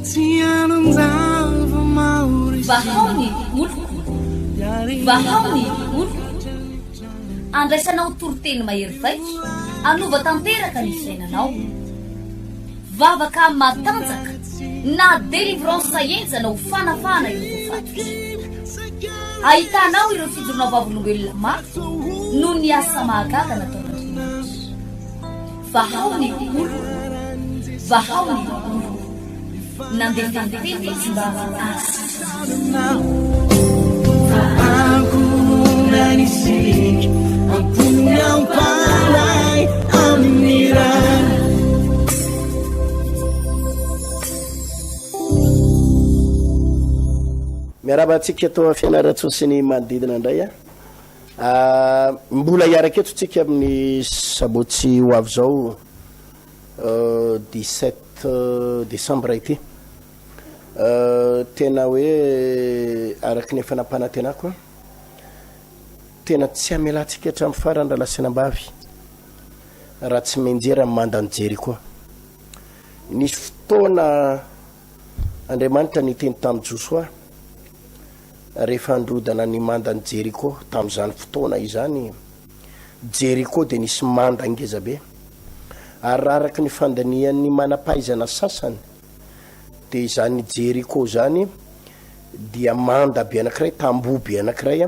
Vahao ny oloko, vahao ny oloko. Andraisanao toriteny mahery vaika, hanova tanteraka ny fiainanao. Vavaka matanjaka na délivrance henjana ho fanafahana ireo voafatotra. Ahitanao ireo fijoroana vavolombelona mafy noho ny asa mahagaga nataon'Andriamanitra. Vahao ny oloko, vahao ny oloko. Nandefa ny teny izy mba hahasitrana. Miarahaba antsika eto Fianarantsoa sy ny manodidina indray a. Ah, mbola hiaraka eto tsika amin'ny sabotsy ho avy izao 17 décembre ity. Tena hoe araka ny efa nampanantenako, tena tsy hamelantsika hatramin'ny farany rahalahy sy anabavy raha tsy mianjera ny mandan'i Jeriko. Nisy fotoana Andriamanitra niteny tamin'i Josoa rehefa handrodana ny mandan'i Jeriko. Tamin'izany fotoana izany, Jeriko dia nisy manda ngezabe. Ary raha araka ny fandinihan'ny manam-pahaizana sasany, dia izany Jeriko izany dia manda be anankiray, tamboho be anankiray,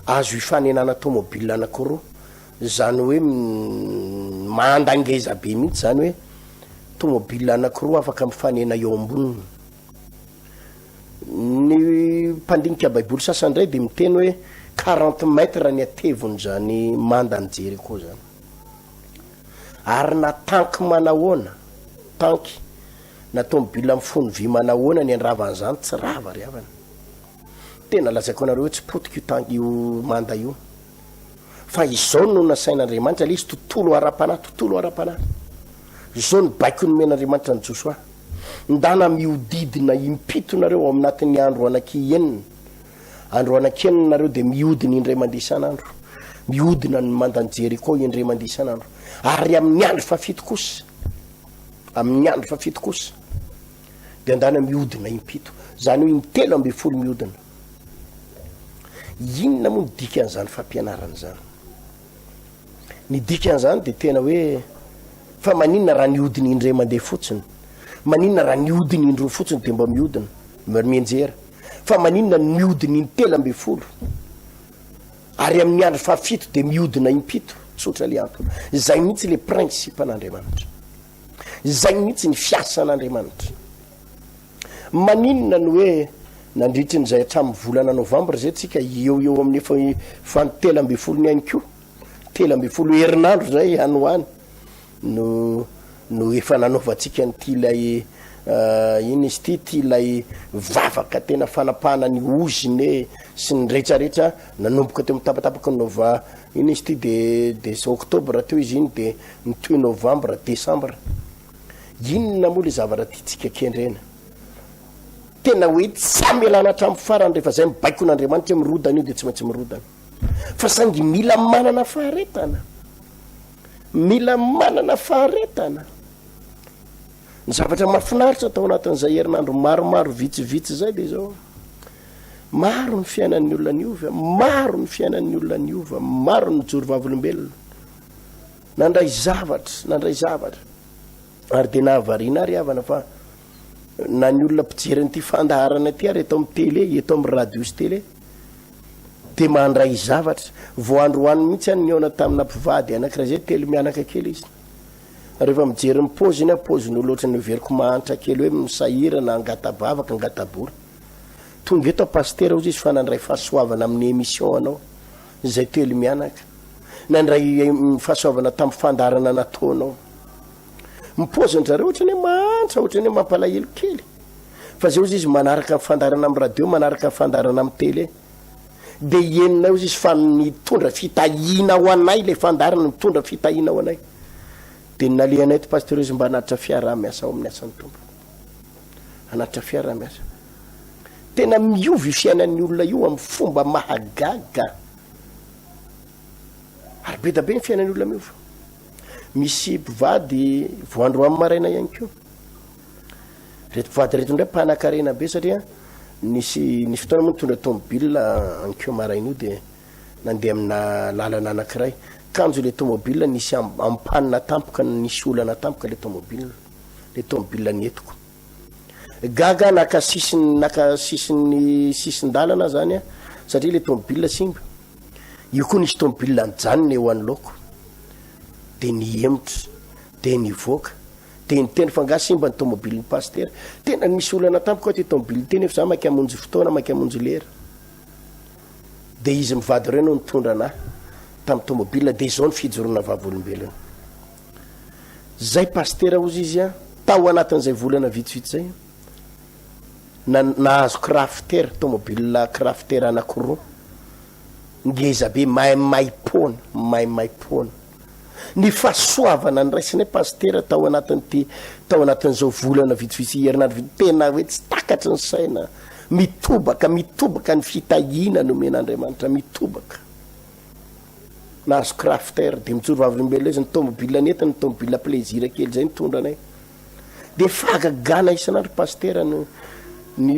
azo ifanenana tomobile anankiroa. Izany hoe manda ngeza be mihitsy izany hoe tomobile anankiroa afaka mifanena eo amboniny. Ny mpandinika baiboly sasany indray dia miteny hoe 40 mètres ny hatevon'izany mandan'i Jeriko izany. Ary na tanky manahoana, tanky, na tomobile mifono vy manahoana ny andravan'izany tsy rava ry havana. Tena lazaiko anareo hoe tsy potika io tanky io manda io. Fa izao no nasain'Andriamanitra, ilay izy tontolo ara-panahy, tontolo ara-panahy. Izao no baiko nomen'Andriamanitra an'i Josoa. Ndana mihodidina impito nareo ao anatin'ny andro anaky enina. Andro anaky enina nareo dia mihodina indray mandeha isan'andro. Mihodina ny mandan'i Jeriko indray mandeha isan'andro. Ary amin'ny andro fahafito kosa, amin'ny andro fahafito kosa, dia andana mihodina impito. Izany hoe intelo ambin'ny folo mihodina. Inona moa ny dikan'izany fampianarana izany? Ny dikan'izany dia tena hoe fa maninona raha nihodina indray mandeha fotsiny? Maninona raha nihodina indroa fotsiny dia mba mihodina, mianjera? Fa maninona ny mihodina intelo ambin'ny folo? Ary amin'ny andro fahafito dia mihodina impito? Tsotra le antony. Izay mihitsy le principe an'Andriamanitra. Izay mihitsy ny fiasan'Andriamanitra. Maninona no hoe nandritry ny izay hatramin'ny volana novambra izay tsika eo eo amin'ny efa fan 13 ny ihany koa, 13 herinandro izay any ho any no no efa nanaovantsika an'ity ilay inona izy ity, ity ilay vavaka tena fanapahana ny ozona e sy ny rehetrarehetra nanomboka teo amin'ny tapatapaky ny nova inona izy ity de de oktobra teo izy iny de nitohy novambra, desambra. Inona moa le zavatra tiantsika kendrena? Tena hoe tsy amelana hatramin'ny farany rehefa zay mibaikon'Andriamanitra hoe mirodana io dia tsy maintsy mirodana. Fa saingy mila manana faharetana. Mila manana faharetana. Ny zavatra mahafinaritra tao anatin'izay herinandro maromaro vitsivitsy izay dia izao. Maro ny fiainan'ny olona niova, maro ny fiainan'ny olona niova, maro ny joro vavolombelona. Nandray zavatra, nandray zavatra. Ary dia nahavariana ahy ry havana fa na ny olona mpijery an'ity fandaharana ity ary eto amin'ny télé, eto amin'ny radio sy télé, dia mandray zavatra. Vao androany mihitsy aho nihaona tamina mpivady anankiray izay, telo mianaka kely izy. Rehefa mijery ny paoziny aho, paozin'olona ohatran'ny heveriko mahantra kely hoe misahirana, angata-bavaka, angata-bola. Tonga eto aho pasitera hozy izy fa nandray fahasoavana amin'ny émission anao. Izay telo mianaka. Nandray fahasoavana tamin'ny fandaharana nataonao. Ny paozin-dry zareo ohatran'ny hoe mahantra, ohatran'ny hoe mampalahelo kely. Fa zay hozy izy manaraka ny fandaharana amin'ny radio, manaraka ny fandaharana amin'ny télé. Dia henonay hozy izy fa nitondra fitahiana ho anay ilay fandaharana, nitondra fitahiana ho anay. Dia nalehanay eto Pasteur izy mba hanatitra fiaraha-miasa ao amin'ny asan'ny Tompo. Hanatitra fiaraha-miasa. Tena miova io fiainan'ny olona io amin'ny fomba mahagaga. Ary be da be ny fiainan'ny olona miova. Misy mpivady vao androany maraina ihany koa. Reto mpivady reto indray mpanakarena be satria nisy nisy fotoana moa nitondra tomobile ankeo maraina io dia nandeha amina lalana anankiray. Kanjo le tomobile nisy en panne tampoka, nisy olana tampoka le tomobile, le tomobile nentiko. Gaga naka sisiny naka sisiny sisin-dalana zany aho satria le tomobile simba. Io koa nisy tomobile nijanona eo anoloako. Dia nihemotra, dia nivoaka, dia niteny fa angaha simba ny tomobilin'ny pasitera. Tena nisy olana tampoka aho ty tomobile ity nefa za maika hamonjy fotoana, maika hamonjy lera. Dia izy mivady ireo no nitondra anah tamin'ny tomobile, dia izao ny fijoroana vavolombelona. Zay pasitera hozy izy an, tao anatin'izay volana vitsivitsy zay, na nahazo crafter, tomobile crafter anakiroa, ngeza be, maimaimpoana, maimaimpoana. Ny fahasoavana niraisinay pasitera tao anatin'ity, tao anatin'izao volana vitsivitsy, herinandro vitsy, tena hoe tsy takatry ny saina, mitobaka, mitobaka ny fitahiana nomen'Andriamanitra, mitobaka. Nahazo crafter, dia mijoro vavolombelona izy, ny tomobile nentiny, ny tomobile plaisir kely izay nitondra anay. Dia fahagagana isan'andro pasitera ny ny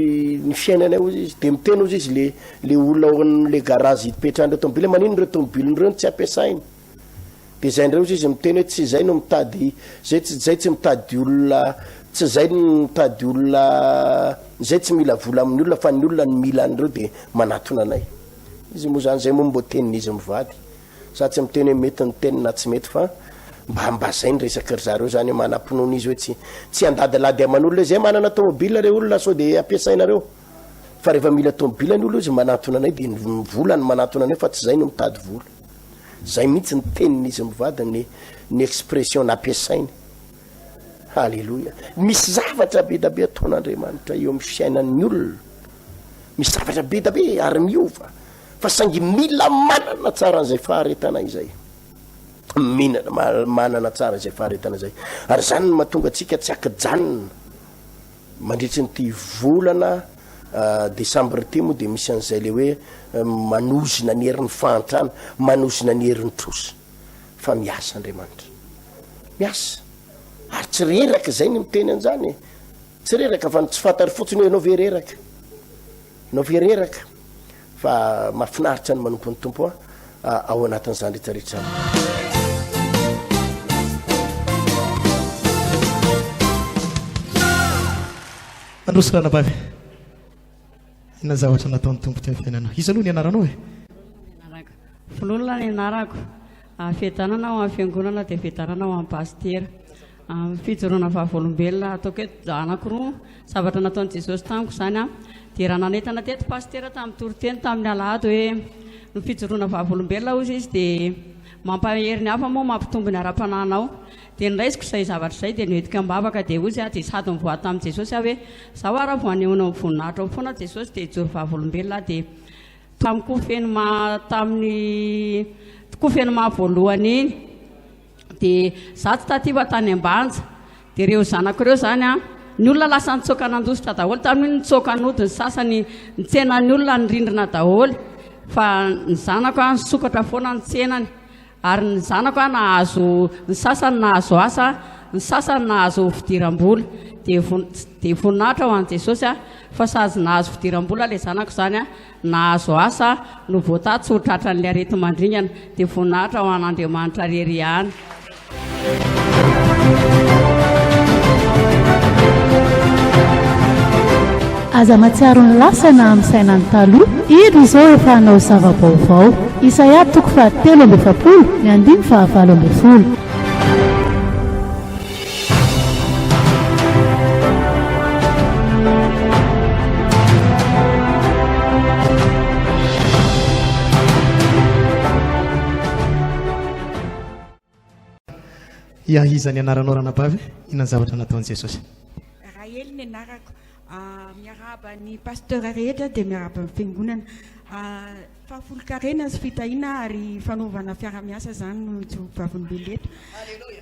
ny fiainanay hozy izy. Dia miteny hozy izy le le olona ao amin'le garage ipetrahan'ireo tomobile, maninona ireo tomobile ireo no tsy ampiasaina? Dia izay indray hozy izy miteny hoe tsy izay no mitady, zay tsy zay tsy mitady olona, tsy zay no mitady olona, zay tsy mila vola amin'ny olona fa ny olona no mila an'ireo dia manatona anay. Izy moa zany zay moa mbo tenin'izy mivady. Za tsy miteny hoe mety ny teniny na tsy mety fa mba mba zay ny resaky ry zareo zany hoe manam-pinoana izy hoe tsy tsy handadilady aman'olona hoe zay manana tomobile re olona sao de ampiasainareo fa rehefa mila tomobile ny olona izy manantona anay de ny vola no manantona anay fa tsy zay no mitady vola. Zay mihitsy ny tenin'izy mivady ny ny expression nampiasainy. Haleloia. Misy zavatra be da be ataon'Andriamanitra eo amin'ny fiainan'ny olona. Misy zavatra be da be ary miova. Fa saingy mila manana tsara an'izay faharetana izay. Minana, manana tsara izay faharetana izay. Ary izany no mahatonga antsika tsy ankijanona. Mandritry ny ity volana desambra ity moa dia misy an'izay le hoe manozona ny herin'ny fahantrana, manozona ny herin'ny trosa. Fa miasa Andriamanitra. Miasa. Ary tsy reraka izay ny miteny an'izany e. Tsy reraka fa ny tsy fantany fotsiny hoe ianao ve reraka. Ianao ve reraka. Fa mahafinaritra ny manompo ny Tompo ao anatin'izany rehetra rehetra izany. Mandroso ranabavy. Inona ny zavatra nataon'ny Tompo teo amin'ny fiainanao? Iza aloha ny anaranao e? Anarako. Vololona ny anarako. Fiadanana ho an'ny fiangonana dia fiadanana ho an'ny pasitera. Amin'ny fijoroana vavolombelona ataoko hoe anankiroa zavatra nataon'i Jesosy tamiko izany an. Dia raha nanentana teto pasitera tamin'ny toriteny tamin'ny alahady hoe ny fijoroana vavolombelona hozy izy dia mampahery ny hafa moa mampitombo ny ara-panahinao. Dia noraisiko izay zavatra izay dia noentiko am-bavaka dia hozy aho dia sady nivoady tamin'i Jesosy aho hoe izaho ary vao hanehoana ny voninahitrao foana Jesosy dia hijoro vavolombelona aho dia tamin'ny kofenoma tamin'ny kofenoma voalohany iny. Dia za tsy taty fa tany Ambanja. Dia ireo zanako ireo izany an, ny olona lasa nitsoaka nandositra daholo tamin'iny, nitsoaka nody ny sasany, ny tsenan'ny olona nirindrina daholo. Fa ny zanako an, nisokatra foana ny tsenany. Ary ny zanako an, nahazo, ny sasany nahazo asa, ny sasany nahazo fidiram-bola. Dia von- dia voninahitra ho an'i Jesosy an, fa sady nahazo fidiram-bola ilay zanako izany an, Nahazo asa no voatahy tsy ho tratran'ilay areti-mandringana dia voninahitra ho an'Andriamanitra rery ihany. Aza mahatsiaro ny lasa na amin'ny saina ny taloha, indro izao efa hanao zava-baovao. Isaia toko faha43 ny andininy faha-18. Ia, iza ny anaranao ranabavy? Inona ny zavatra nataon'i Jesosy? Rahely ny anarako. Ah, miarahaba ny pasteur rehetra dia miarahaba ny fiangonana. Ah, Fahafolonkarena sy fitahiana ary fanaovana fiarahamiasa zany no ijoro vavolombelona eto.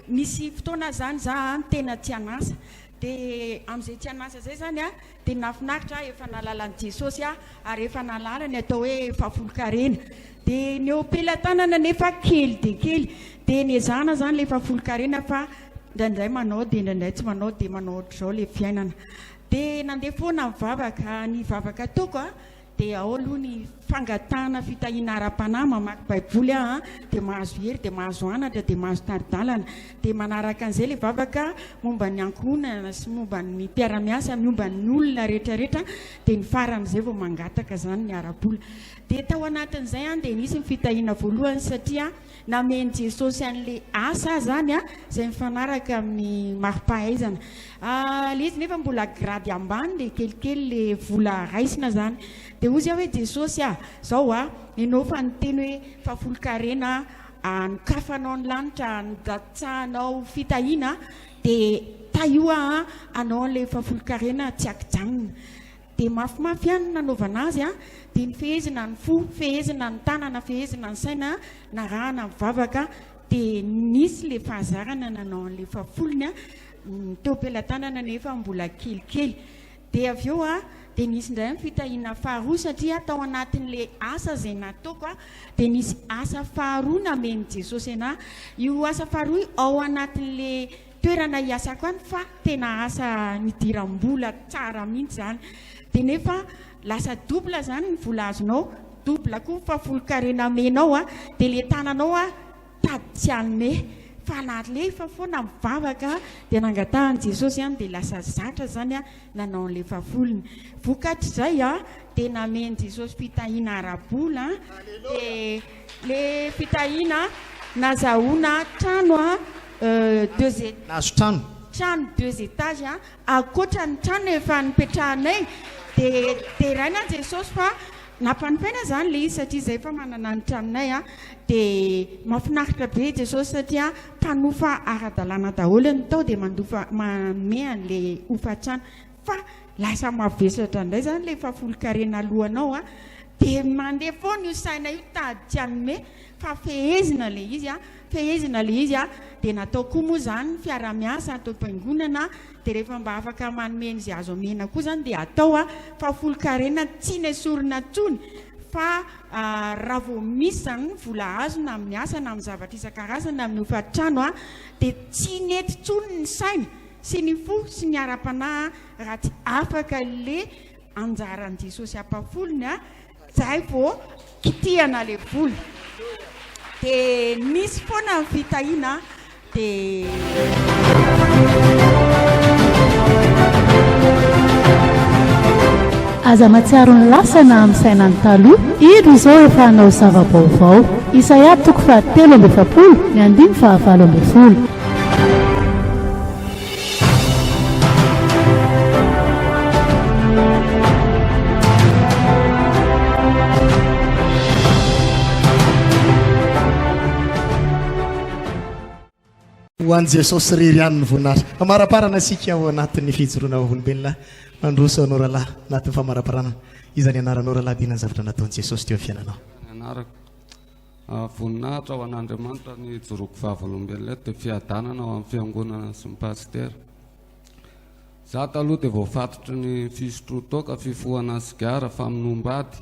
Nisy fotoana zany za an tena tsy an'asa de amzay tsy an'asa zay zany an de nahafinaritra ahy efa nahalala an'i Jesosy aho ary efa nahalala ny atao hoe fahafolonkarena de ny eo am-pelatanana nefa kely dia kely de nezahana zany le fahafolonkarena fa indraindray manao de indraindray tsy manao de manao ohatr'izao le fiainana. Dia nandeha foana ny vavaka, ny vavaka ataoko a, dia ao aloha ny fangatahana fitahiana ara-panahy, mamaky baiboly aho a, dia mahazo hery, dia mahazo anatra, dia mahazo tari-dalana. Dia manaraka an'izay ilay vavaka momba ny ankohonana sy momba ny mpiara-miasa, momba ny olona rehetra rehetra, dia ny faran'izay vao mangataka izany ny ara-bola. Dia tao anatin'izay an, dia nisy ny fitahiana voalohany satria Namen'i Jesosy an'ilay asa izany izay mifanaraka amin'ny mari-pahaizana. Ilay izy nefa mbola grady ambany dia kelikely ilay vola raisina izany. Dia hozy aho hoe Jesosy a, izao a, ianao fa niteny hoe fahafolonkarena anokafanao ny lanitra, andatsahanao fitahiana, dia tahio aho hanao an'ilay fahafolonkarena tsy ankijanona. Dia mafimafy ihany ny nanaovana azy an, dia nifehezina ny fo, fehezina ny tanana, fehezina ny saina, narahana ny vavaka, dia nisy ilay fahazarana nanao an'ilay fahafolony an, teo am-pelatanana nefa mbola kelikely. Dia avy eo an, dia nisy indray ny fitahiana faharoa satria tao anatin'ilay asa izay nataoko an, dia nisy asa faharoa namen'i Jesosy anah. Io asa faharoa io ao anatin'ilay toerana hiasako any fa tena asa nidiram-bola tsara mihitsy izany. Dia nefa lasa double izany ny vola azonao, double koa ny fahafolonkarena amenao a, dia ilay tananao a tady tsy hanome fa nalefa foana mivavaka dia nangatahan'i Jesosy ihany dia lasa zatra izany a nanao an'ilay fahafolony. Vokatr'izay a dia namen'i Jesosy fitahiana ara-bola dia Le fitahiana nazahoana trano a deux et Nahazo trano. Trano deux étages a, ankoatra ny trano efa nipetrahanay dia deraina an'i Jesosy fa nampanofaina zany le izy satria zay efa manana ny tranonay a, dia mahafinaritra be Jesosy satria mpanofa ara-dalàna daholo ny tao dia mandofa manome an'le hofan-trano fa lasa mavesatra indray zany le fahafolonkarena alohanao a, dia mandeha foana io saina io tady tsy hanome fa fehezina le izy a, fehezina le izy a, dia natao koa moa zany ny fiarahamiasa ato am-piangonana dia rehefa mba afaka manome an'izay azo omena koa zany dia atao a, fahafolonkarena tsy nesorina intsony fa raha vao misy zany ny vola azo na amin'ny asa na amin'ny zavatra isan-karazany na amin'ny hofan-trano a, dia tsy nety intsony ny saina sy ny fo sy ny ara-panahy raha tsy afaka le anjaran'i Jesosy ampafolony a, zay vao kitihana le vola. De nisy foana ny fitahiana de. Aza mahatsiaro ny lasa na amin'ny saina ny taloha, indro izao efa hanao zava-baovao. Isaia toko fahatelo amby efapolo, ny andininy fahavalo ambin'ny folo. Ho an'i Jesosy irery ihany ny voninahitra. Famaraparana isika ao anatin'ny fijoroana vavolombelona. Mandroso anao rahalahy anatin'ny famaraparana. Iza ny anaranao rahalahy dia inona ny zavatra nataon'i Jesosy teo amin'ny fiainanao? Ny anarako. Voninahitra ho an'Andriamanitra ny hijoroako vavolombelona eto dia fiadanana ho an'ny fiangonana sy ny pasitera. Za taloha dia voafatotry ny fisotroan-toaka, fifohana sigara, famonoam-bady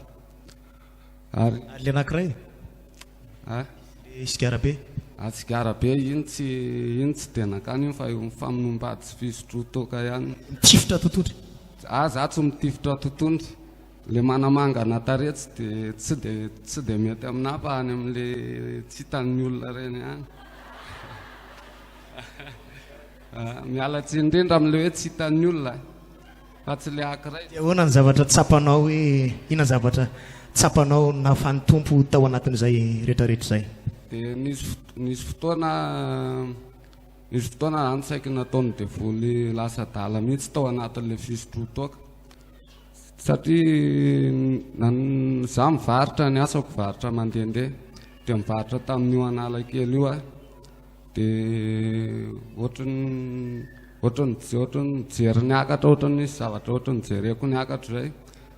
ary. Ary le anankiray? A? Le sigara be? A sigara be iny tsy iny tsy dia nankany iny fa io famonoam-bady sy fisotroan-toaka ihany. Mitifitra totohondry? A za tsy mitifitra totohondry. Le manamangana tarehy tsy de tsy de tsy de mety aminah fa any amle tsy hitan'ny olona reny ihany. Miala tsiny indrindra amle hoe tsy hitan'ny olona fa tsy le ankiray. Dia ahoana ny zavatra tsapanao hoe inona ny zavatra tsapanao nahafahan'ny Tompo tao anatin'izay rehetrarehetra izay? Dia nisy nisy fotoana nisy fotoana zany saiky nataon'ny devoly lasa adala mihitsy tao anatin'le fisotroan-toaka. Satria za mivarotra ny asako varotra mandehandeha dia mivarotra tamin'io Analakely io aho dia ohatran'ny ohatran'ny ohatran'ny mijery niakatra ohatran'ny nisy zavatra ohatran'ny jereko niakatra izay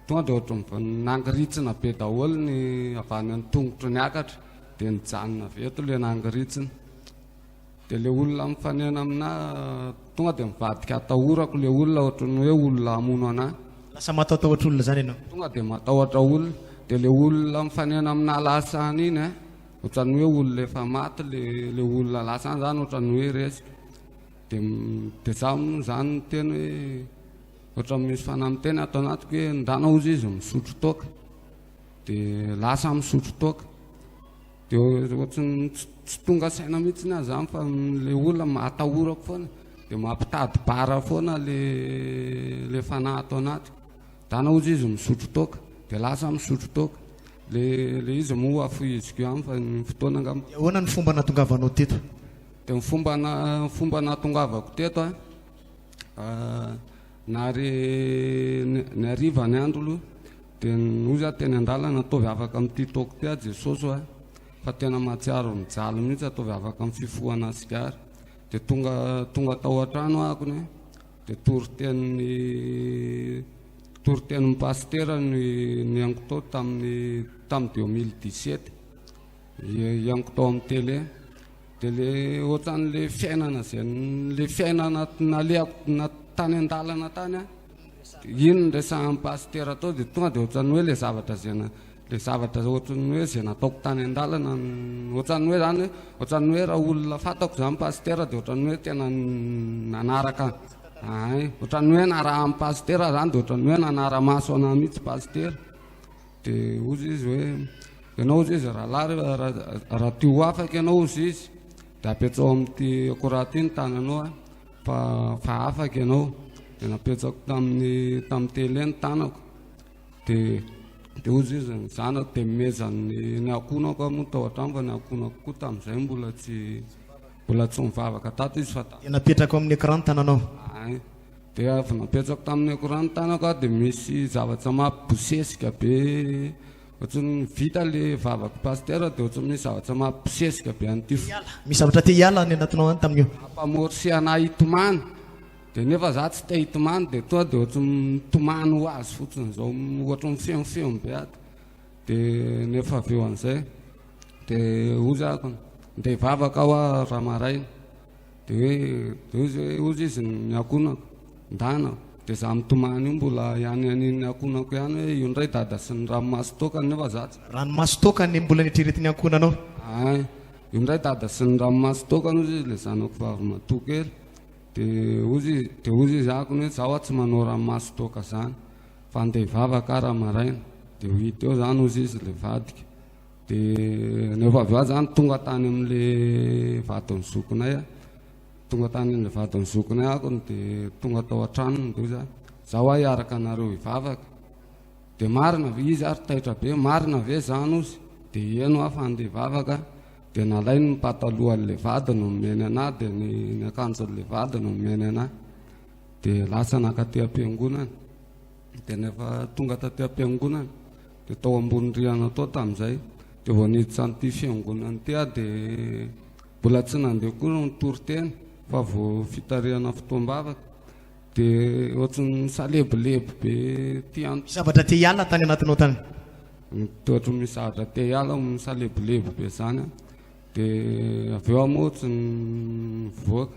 tonga dia ohatran'ny nangiritsina be daholo ny avy any an-tongotro niakatra dia nijanona avy eto ilay nangiritsina. Dia le olona mifanena aminà tonga dia mivadika atahorako le olona ohatran'ny hoe olona hamono anà. Lasa matahotahotra olona izany ianao? Tonga dia matahotra olona. Dia le olona mifanena aminà lasa any iny a, ohatran'ny hoe olona efa maty le le olona lasa any izany ohatran'ny hoe resiko. Dia dia za moa izany niteny hoe. Ohatran'ny misy fanahy miteny ato anatiko hoe ndana hozy izy misotro toaka. Dia lasa aho misotro toaka. Dia ohatran'ny tsy tonga saina mihitsy aho izany fa ilay olona atahorako foana. Dia mampitady bara foana ilay ilay fanahy ato anatiko. Ndana hozy izy misotro toaka. Dia lasa aho misotro toaka. Ilay ilay izy moa afohiziko ihany fa ny fotoana angamba. Dia ahoana ny fomba nahatongavanao teto? Dia ny fomba na fomba nahatongavako teto an, nary ny hariva ny andro aloha dia hoy aho teny an-dalana ataovy afaka amin'ity toaka ity aho Jesosy a, fa tena mahatsiaro mijaly mihitsy ataovy afaka amin'ny fifohana sigara. Dia tonga tonga tao an-trano aho akony dia toritenin'ny toritenin'ny pasitera ny nihaingo tao tamin'ny tamin'ny 2017 hihaingo tao amin'ny télé. Dia le ohatran'le fiainana zay le fiainana nalehako na tany an-dalana tany an, iny no resahan'ny pasitera tao dia tonga dia ohatran'ny hoe le zavatra zay na le zavatra ohatran'ny hoe zay nataoko tany an-dalana ohatran'ny hoe zany ohatran'ny hoe raha olona fantako zany pasitera dia ohatran'ny hoe tena nanaraka ay ohatran'ny hoe narahan'ny pasitera zany dia ohatran'ny hoe nanara-maso anah mihitsy pasitera. Dia hozy izy hoe, ianao hozy izy rahalahy raha te ho afaka ianao hozy izy dia apetsao amin'ity akora ity ny tananao fa fa afaka ianao. Dia napetsako tamin'ny tamin'ny télé ny tanako. Dia dia hozy izy ny zanako dia nomezany ny ankohonako aho moa tao an-trano fa ny ankohonako koa tamin'izay mbola tsy mbola tsy nivavaka tato izy fa Dia napetrako amin'ny écran ny tananao. Ay. Dia avy napetrako tamin'ny écran ny tanako aho dia misy zavatra mampibosesika be ohatran'ny vita le vavak'i pasitera dia ohatran'ny misy zavatra mampibosesika be an'ity fo. Misy zavatra te hiala any anatinao any tamin'io. Mampamorse anah hitomany dia nefa za tsy te hitomany dia tonga dia ohatran'ny mitomany ho azy fotsiny izao ohatran'ny mifeofeo be ato dia nefa avy eo an'izay dia hoy za ndeha hivavaka aho raha maraina. Dia hoe, dia hozy hoe, hozy izy ny ankohonako, ndana, dia za mitomany io mbola ihanihanin'ny ankohonako ihany hoe io indray dada sy ny ranomaso toaka nefa za tsy. Ranomaso toaka ny mbola neritreretin'ny ankohonanao. Ay, io indray dada sy ny ranomaso toaka hozy izy ilay zanako vavy matoa kely. Dia hozy izy, dia hozy izy akony hoe za hoa tsy manao ranomaso toaka zany, fa andeha hivavaka aho raha maraina. Dia ho hita eo zany hozy izy ilay vadiko. Dia rehefa avy eo zany tonga tany amin'le vadin'ny zokinay aho. Tonga tany amin'le vadin'ny zokinay aho dia tonga tao an-tranony dia hoy za, zaho aho hiaraka anareo hivavaka. Dia marina ve, izy ary taitra be, marina ve zany ozy? Dia heno aho fa handeha hivavaka, dia nalainy ny patalohan'le vadiny nomeny anah, dia ny ny akanjon'le vadiny nomeny anah. Dia lasa nankaty am-piangonana. Dia rehefa tonga taty am-piangonana, Dia tao ambony rihana tao tamin'izay. Dia vao niditra an'ity fiangonana ity aho dia mbola tsy nandeha koa ny toriteny fa vao fitarihana fotoam-bavaka. Dia ohatran'ny nisalebolebo be ty an. Misy zavatra te hiala tany anatinao tany. Ohatran'ny misy zavatra te hiala, misalebolebo be izany aho. Dia avy eo aho moa tsy nivoaka.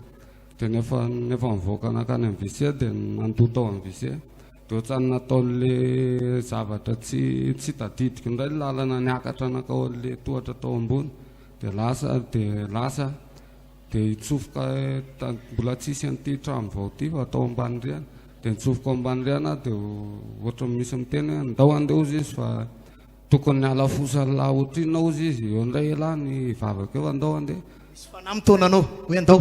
Dia nefa nefa nivoaka nankany amin'ny WC dia nandoa tao amin'ny WC. Dia ohatran'ny nataon'le zavatra tsy tsy tadidiko indray ny lalana niakatra nankao an'le tohatra tao ambony. Dia lasa dia lasa dia hitsofoka mbola tsisy an'ity trano vao ity fa tao ambany rihana. Dia nitsofoka ao ambany rihana aho dia ohatran'ny misy miteny hoe ndao andeha hozy izy fa tokony niala fosan'lah ohatrinona hozy izy, eo indray elah ny hivavaka eo andao andeha. Misy fanahy mitaona anao hoe andao.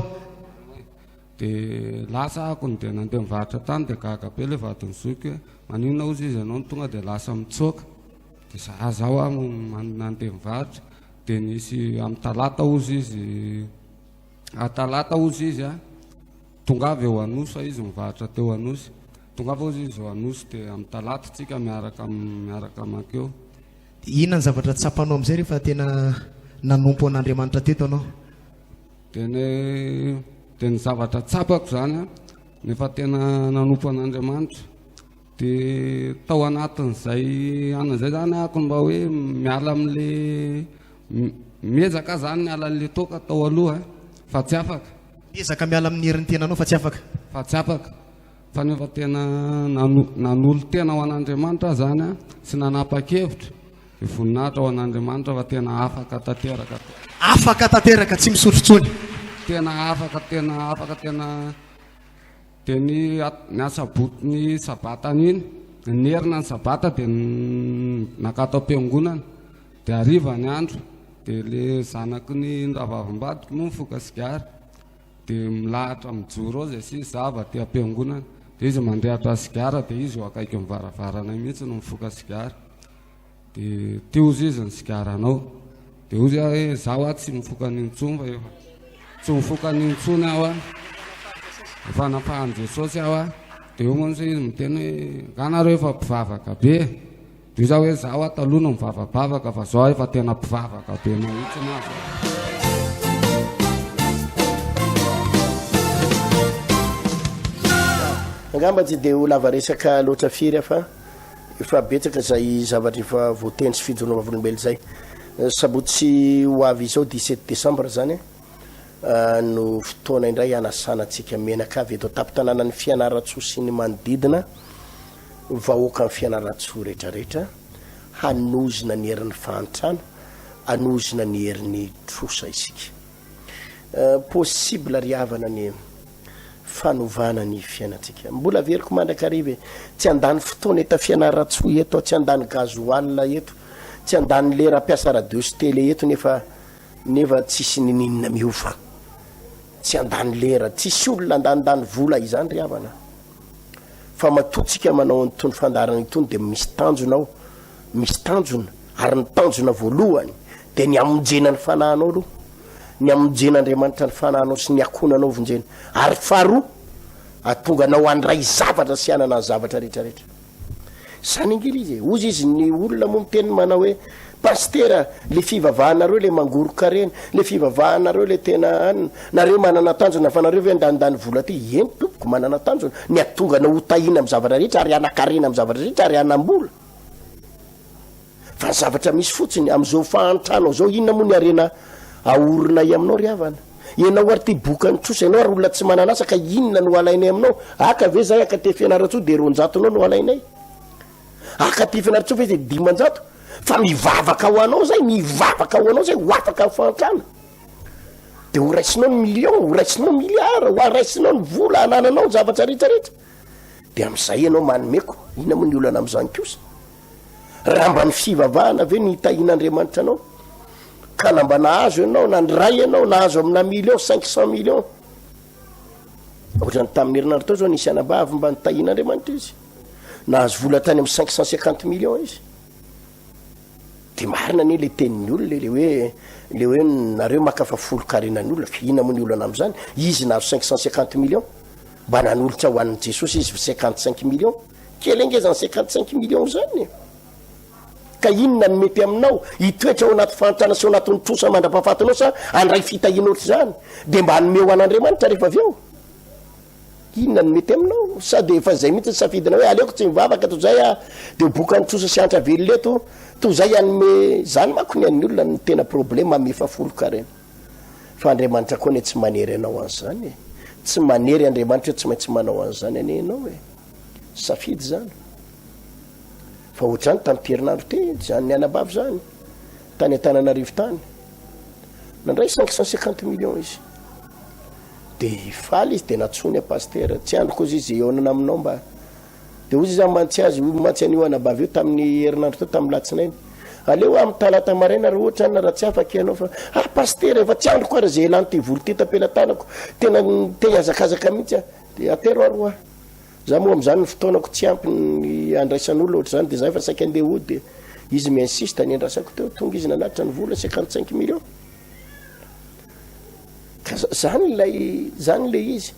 Dia lasa akony dia nandeha nivarotra tany dia gaga be ilay vadin'i zoky hoe maninona hozy izy ianao no tonga dia lasa mitsoaka. Dia za zao aho nandeha nivarotra dia nisy amin'ny talata hozy izy a talata hozy izy a tonga avy eo Anosy fa izy mivarotra teo Anosy. Tonga avy hozy izy eo Anosy dia amin'ny talata tsika miaraka miaraka mankeo. Dia inona ny zavatra tsapanao amin'izay rehefa tena nanompo an'Andriamanitra teto ianao? Dia ny dia ny zavatra tsapako izany an, nefa tena nanompo an'Andriamanitra. Dia tao anatin'izay anona izay izany aho mba hoe miala amin'le miezaka aho izany miala an'le toaka tao aloha fa tsy afaka. Miezaka miala amin'ny herin'ny tenanao fa tsy afaka. Fa tsy afaka. Fa nefa tena nanolo-tena ho an'Andriamanitra aho izany an, sy nanapa-kevitra. Dia voninahitra ho an'Andriamanitra fa tena afaka tanteraka. Afaka tanteraka, tsy misotro intsony. Tena afaka, tena afaka, tena. Dia ny ny asabotsy ny sabatan'iny, nierina ny sabata dia nakato am-piangonana. Dia hariva ny andro, dia le zanaky ny rahavavim-badiko moa mifoka sigara. Dia milahatra mijoro ao izay sisa, za avy aty am-piangonana. Dia izy mandrehatra sigara dia izy eo akaikin'ny varavaranay mihitsy no mifoka sigara. Dia ty ozy izy ny sigaranao. Dia ozy aho hoe za hoa tsy mifoka an'iny intsony fa efa tsy mifoka an'iny intsony aho a. Efa nafahan'i Jesosy aho a. Dia eo mantsy izy miteny hoe nga nareo efa mpivavaka be. Dia ozy aho hoe za hoa taloha no mivavabavaka fa zao aho efa tena mpivavaka be mahitsy aho zao. Angamba tsy dia ho lava resaka loatra firy aho fa Efa betsaka izay zavatra efa voatendry sy fijoroana vavolombelona izay. Sabotsy ho avy izao 17 décembre izany no fotoana indray hanasana antsika mianakavy eto an-tampon-tanànan'i Fianarantsoa sy ny manodidina, vahoakan'i Fianarantsoa rehetrarehetra, hanozona ny herin'ny fahantrana, hanozona ny herin'ny trosa isika. Possible ry havana ny fanovana ny fiainantsika. Mbola averiko mandrakariva e, tsy handany fotoana eto Fianarantsoa eto aho, tsy handany gasoil eto, tsy handany lera hampiasa radio sy télé eto nefa nefa tsisy nininona miova. Tsy handany lera, tsisy olona handanindany vola izany ry havana. Fa matoa tsika manao an'itony fandaharana itony dia misy tanjona ao, misy tanjona, ary ny tanjona voalohany dia ny hamonjena ny fanahinao aloha, ny hamonjen'Andriamanitra ny fanahinao sy ny akonanao vonjena, ary faharoa, hahatonga anao handray zavatra sy hanana ny zavatra rehetra rehetra. Zany ange le izy e. Hozy izy ny olona moa miteny manao hoe Pasitera le fivavahanareo le mangoron-karena, le fivavahanareo le tena anona, nareo manana tanjona fa nareo ve andanindany vola aty? Eny tompoko manana tanjona, ny hahatonga anao ho tahiana amin'ny zavatra rehetra ary hanan-karena amin'ny zavatra rehetra ary hanam-bola. Fa ny zavatra misy fotsiny amin'izao fahantranao izao inona moa ny harena aorinay aminao ry havana? Ianao ary ty bokan'ny trosa, ianao ary olona tsy manana asa ka inona no alainay aminao? Aka ve zay aka aty Fianarantsoa dia roanjatonao no alainay? Aka aty Fianarantsoa ve zay 500? Fa mivavaka ho anao zay, mivavaka ho anao zay ho afaka amin'ny fahantrana. Dia ho raisinao ny million, ho raisinao milliard, ho raisinao ny vola anananao, ny zavatra rehetra rehetra. Dia amin'izay ianao manome ko, inona moa ny olana amin'izany kosa? Raha mba ny fivavahana ve no hitahian'Andriamanitra anao? Ka na mba nahazo ianao, nandray ianao, nahazo amina million, 500 millions. Ohatran'ny tamin'ny herinandro teo zao nisy anabavy mba nitahian'Andriamanitra izy. Nahazo vola tany amin'ny 550 millions izy. Dia marina anie le tenin'ny olona e, le hoe le hoe nareo maka fa folon-karenan'ny olona, fa inona moa ny olana amin'izany? Izy nahazo 550 millions, mba nanolotra ho an'i Jesosy izy 55 millions. Kely ange zany 55 millions zany e. Ka inona no mety aminao? Hitoetra ao anaty fahantrana sy ao anatin'ny trosa mandra-pahafatinao sa handray fitahiana ohatr'izany dia mba hanome ho an'Andriamanitra rehefa avy eo? Inona no mety aminao? Sa dia efa izay mihitsy ny safidinao hoe aleoko tsy mivavaka toy izay aho dia ho bokan'ny trosa sy antra velona eto toy izay hanome izany manko ny an'ny olona no tena problème mamefa folon-karena. Fa Andriamanitra koa anie tsy manery anao an'izany e. Tsy manery Andriamanitra hoe tsy maintsy manao an'izany anie ianao e. Safidy izany. Fa ohatr'izany tamin'ity herinandro ity, izany ny anabavy izany, tany Antananarivo tany. Nandray 550 millions izy. Dia faly izy, dia nantsoiny aho pasitera, tsy andriko hozy izy hihaonana aminao mba. Dia hozy izy aho mantsy azy, hoy mantsy an'io anabavy io tamin'ny herinandro teo, tamin'ny latsinainy. Aleo aho amin'ny talata maraina raha ohatra any raha tsy afaka ianao fa, ah pasitera efa tsy andriko ary izay elan'ity vola ity tam-pelatanako, tena te hihazakazaka mihitsy aho. Dia atero ary hoa. Za moa amin'izany ny fotoanako tsy ampy ny andraisan'olona ohatr'izany dia za efa saika andeha hody dia izy mi-insiste ny andrasako teo, tonga izy nanatitra ny vola 55 millions. Ka zany ilay zany ilay izy.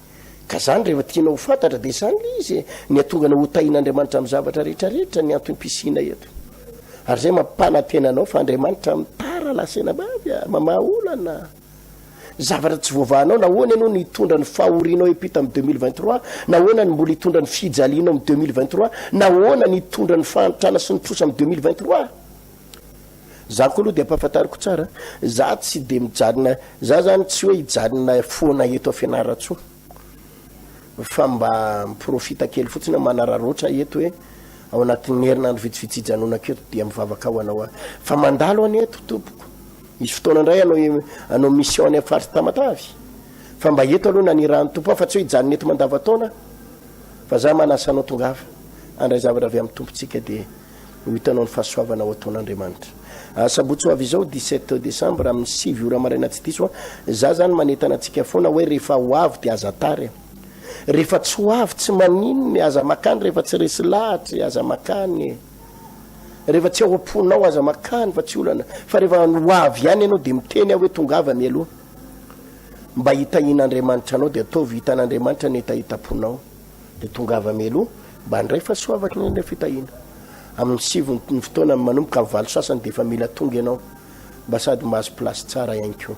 Ka zany rehefa tianao ho fantatra dia zany ilay izy e. Ny hatonga anao ho tahin'Andriamanitra amin'ny zavatra rehetra rehetra ny antom-pisiana eto. Ary zay mampanantena anao fa Andriamanitra mitara lasena bavy a, mamaha olana. Zavatra tsy voavahanao, nahoana ianao no hitondra ny fahorianao hiampita amin'ny 2023, nahoana no mbola hitondra ny fijalianao amin'ny 2023, nahoana ny hitondra ny fahantrana sy ny trosa amin'ny 2023? Za koa aloha dia ampahafantariko tsara, za tsy dia mijanona, za zany tsy hoe hijanona foana eto Fianarantsoa fa mba mi-profita kely fotsiny aho manararaotra eto hoe ao anatin'ny herinandro vitsivitsy hijanonako eto dia mivavaka ho anao aho fa mandalo anie eto tompoko. Misy fotoana indray hanao hanao mission any amin'ny faritra Tamatave fa mba eto aloha nanirahan'ny Tompo aho fa tsy hoe hijanona eto mandavantaona aho. Fa za manasa anao tongava handray zavatra avy amin'ny Tompontsika dia ho hitanao ny fahasoavana ho ataon'Andriamanitra. Asabotsy ho avy izao, 17 décembre, amin'ny 9 ora maraina tsy diso an, za zany manentana antsika foana hoe rehefa ho avy dia aza tara e. Rehefa tsy ho avy tsy maninona e, aza makany rehefa tsy resy lahatra e, aza makany e. Rehefa tsy ao am-ponao aza makany fa tsy olana. Fa rehefa ho avy ihany ianao dia miteny aho hoe tongava mialoha. Mba hitahian'Andriamanitra anao dia ataovy hitan'Andriamanitra ny hetahetam-ponao. Dia tongava mialoha mba handray fahasoavana indray fitahiana. Amin'ny sivy ny fotoana manomboka amin'ny valo sasany dia efa mila tonga ianao mba sady mahazo place tsara ihany koa.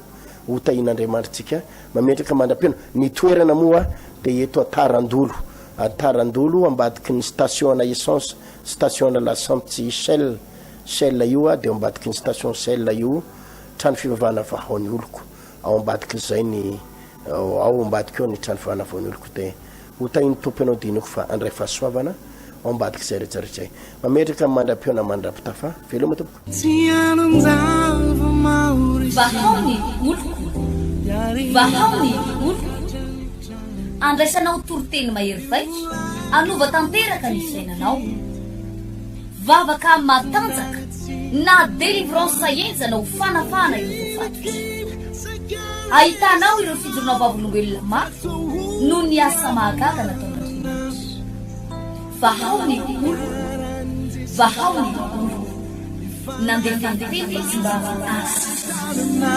Ho tahian'Andriamanitra tsika mametraka mandra-pihaona. Ny toerana moa dia eto Antarandolo. Antarandolo ambadiky ny station ana essence, station ana lasantsy Shell, Shell io dia ao ambadiky ny station Shell io, trano fivavahana vahao ny oloko. Ao ambadik'izay ny ao ambadika ao ny trano fivavahana vao ny oloko dia ho tahin'ny Tompo ianao dia inoako fa handray fahasoavana ao ambadik'izay rehetra rehetra izay. Mametraka ny mandra-pihaona mandra-pitafa. Veloma tompoko. Vahao ny oloko, vahao ny oloko. Andraisanao toriteny mahery vaika, hanova tanteraka ny fiainanao. Vavaka matanjaka na délivrance henjana ho fanafahana ireo voafatotra. Ahitanao ireo fijoroana vavolombelona mafy noho ny asa mahagaga nataon'Andriamanitra. Vahao ny oloko, vahao ny oloko. Nandefa ny teny izy mba hahasitrana.